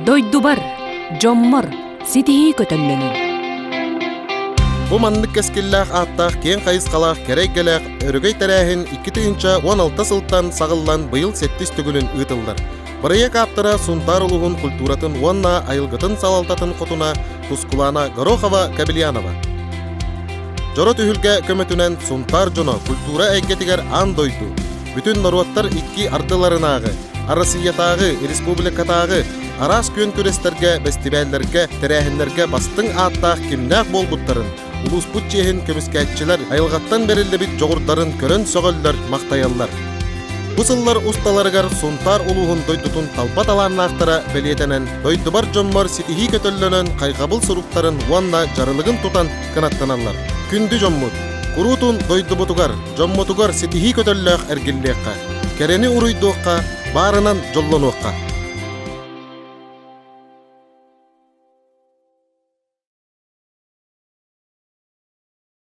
Дойдубар, дьоммор ситиһии көтөллөнүн. Бу маннык кэскиллээх ааттаах киэҥ хайысхалаах кэрэ эйгэлээх өрөгөй тэрээһин 2016 сылтан саҕыллан быйыл сэттис төгүлүн ыытыллар. Бырайыак ааптара Сунтаар улууһун культуратын уонна айылгытын салалтатын хотуна Тускулаана Горохова-Кобельянова. Дьоро түһүлгэ көмөтүнэн Сунтаар дьоно культура эйгэтигэр аан дойду, бүтүн норуоттар икки ардыларынааҕы, Арассыыйатааҕы, республикатааҕы араас күөн күрэстэргэ, бэстибээллэргэ, тэрээһиннэргэ бастыҥ ааттаах кимнээх буолбуттарын, улууспут чиэһин көмүскээччилэр айылҕаттан бэриллибит дьоҕурдарын көрөн сөҕөллөр, махтайаллар. Бу сыллар усталарыгар Сунтаар улууһун дойдутун талба талааннаахтара бэлиэтэнэн, дойдубар дьоммор ситиһии көтөллөнөн хайҕабыл суруктарын уонна дьарылыгын тутан кынаттаналлар. Күндү дьоммут, куруутун дойдубутугар, дьоммутугар ситиһии көтөллөөх эргиллиэххэ, кэрэни уруйдуохха, баарынан дьоллонуохха!